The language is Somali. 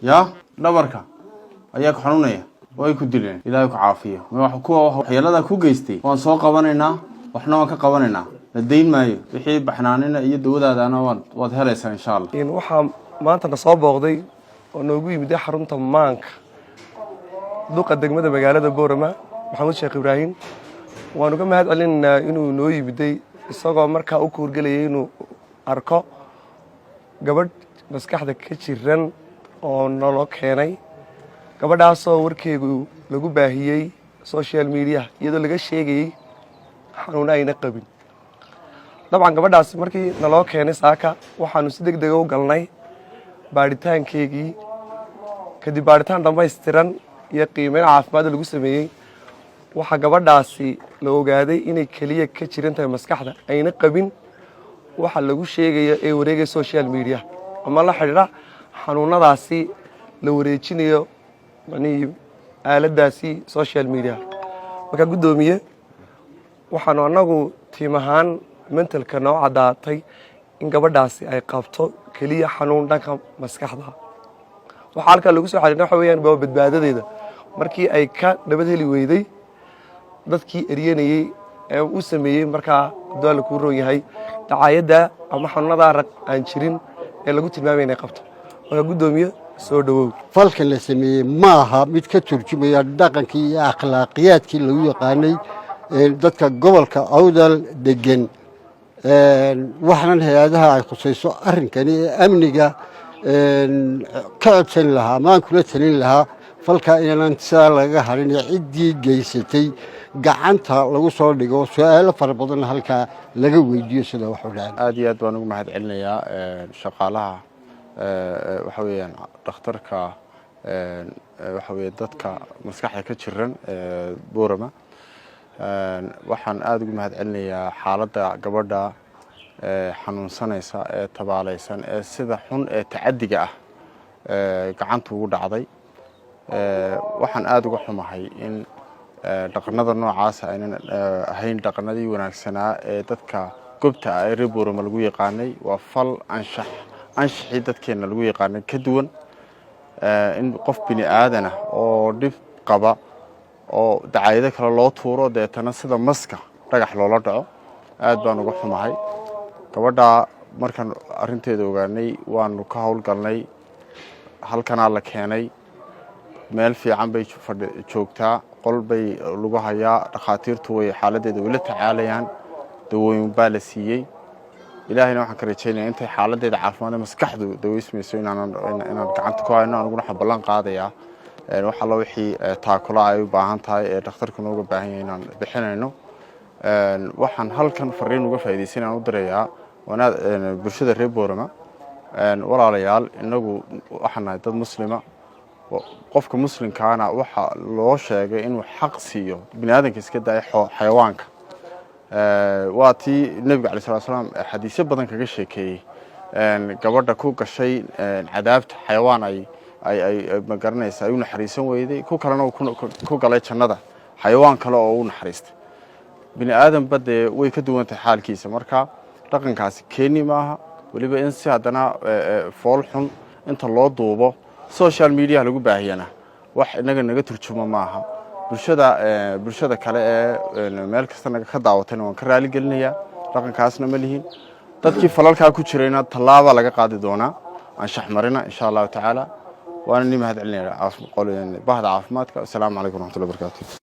Yaa dhabarka ayaa ku xanuunaya? Way ku dileen. Ilaahay ku caafiyo. Kuwa waxyeelada ku geystay waan soo qabanaynaa, waxna waan ka qabanaynaa, la dayn maayo. Wixii baxnaanina iyo dawadaadana waad helaysaa, insha Allah. Waxaa maanta na soo booqday oo noogu yimid xarunta Maanka duqa degmada magaalada Boorama, Maxamuud Sheekh Ibraahim. Waanu ka mahad celinaynaa inuu noo yimiday, isagoo markaa u kuurgelayay inuu arko gabadh maskaxda ka jiran oo naloo keenay, gabadhaasoo warkeegu lagu baahiyey social media, iyadoo laga sheegayey xanuun ayna qabin. Dabcan, gabadhaasi markii naloo keenay saaka, waxaanu si deg dega u galnay baadhitaankeygii. Kadib baadhitaan dhammaystiran iyo qiimeyn caafimaad lagu sameeyey, waxaa gabadhaasi la ogaaday inay keliya ka jiran tahay maskaxda, ayna qabin waxa lagu sheegayo ee wareegaya social media ama la xidhiidha xanuunadaasi la wareejinayo, macnihii aaladdaasi social media. Marka, guddoomiye, waxaanu annagu team ahaan mentalka noo caddaatay in gabadhaasi ay qabto keliya xanuun dhanka maskaxda. Waxaa halkaa lagu soo xariirna waxa weeyaan waa badbaadadeeda. Markii ay ka nabad heli weyday dadkii eryanayey ee u sameeyey, markaa hadduu Alla kuu roon yahay, dacaayadda ama xanuunadaa rag aan jirin ee lagu tilmaamay inay qabto. Marka, guddoomiye, soo dhowow. Falka la sameeyey ma aha mid ka turjumaya dhaqankii iyo akhlaaqiyaadkii lagu yaqaanay dadka gobolka Awdal degan. Waxaanan hay-adaha ay khusayso arrinkani ee amniga ka codsan lahaa ama aan kula talin lahaa falkaa inaanan sidaa lagaga harin ee ciddii geysatay gacanta lagu soo dhigo, su-aalo fara badanna halkaa laga weydiiyo sida wax u dhaceen. Aad iyo aad baan ugu mahad celinayaa shaqaalaha, waxa weeyaan dhakhtarka, waxa weeye dadka maskaxda ka jiran Boorama. Waxaan aada ugu mahad celinayaa xaaladda gabadha xanuunsanaysa ee tabaalaysan ee sida xun ee tacaddiga ah gacanta ugu dhacday. Waxaan aada uga xumahay in dhaqanada noocaasa aynan ahayn dhaqanadii wanaagsanaa ee dadka gobta ah ee reer Boorama lagu yaqaanay. Waa fal anshax anshixii dadkeenna lagu yaqaanay ka duwan, in qof bini aadanah oo dhib qaba oo dacaayado kale loo tuuro, deetana sida maska dhagax loola dhaco. Aad baan uga xumahay. Gabadhaa markaan arrinteeda ogaanay, waanu ka howlgalnay. Halkanaa la keenay, meel fiican bay fadhi joogtaa, qol bay lagu hayaa. Dhakhaatiirtu way xaaladdeeda way la tacaalayaan, dawooyin baa la siiyey. Ilaahayna waxaan ka rajaynaya intay xaaladdeeda caafimaad ee maskaxdu daweysmayso inaan gacanta ku hayno. Aniguna waxaan ballan qaadayaa wax alla wixii taakula ay u baahan tahay ee dhakhtarku nooga baahan yahay inaan bixinayno. Waxaan halkan fariin uga faa'iidaysan aan u dirayaa wanaad bulshada reer Boorama. Walaalayaal, innagu waxaan nahay dad Muslima. Qofka Muslimkaana waxa loo sheegay inuu xaq siiyo bini aadanka, iska daaya xayawaanka. Waa tii Nebiga calayhi salaatu salaam xadiisyo badan kaga sheekeeyey gabadha ku gashay cadaabta xayawaan ay magaranaysa ay u naxariisan weyday, ku kalena ku galay jannada xayawaan kale oo u naxariistay. Bini aadanba dee way ka duwan tahay xaalkiisa. Marka dhaqankaasi keeni maaha, weliba in si haddana fool xun inta loo duubo social media lagu baahiyana wax inaga naga turjumo maaha. Bulshada kale ee meel kasta naga ka daawatayna waan ka raali gelinayaa. Dhaqankaasna ma lihin. Dadkii falalkaa ku jirayna tallaabaa laga qaadi doonaa anshax marina, insha Allahu tacaala. Waana ni mahad celinaya bahda caafimaadka. Asalaamu calaykum waraxmatullahi wabarakatu.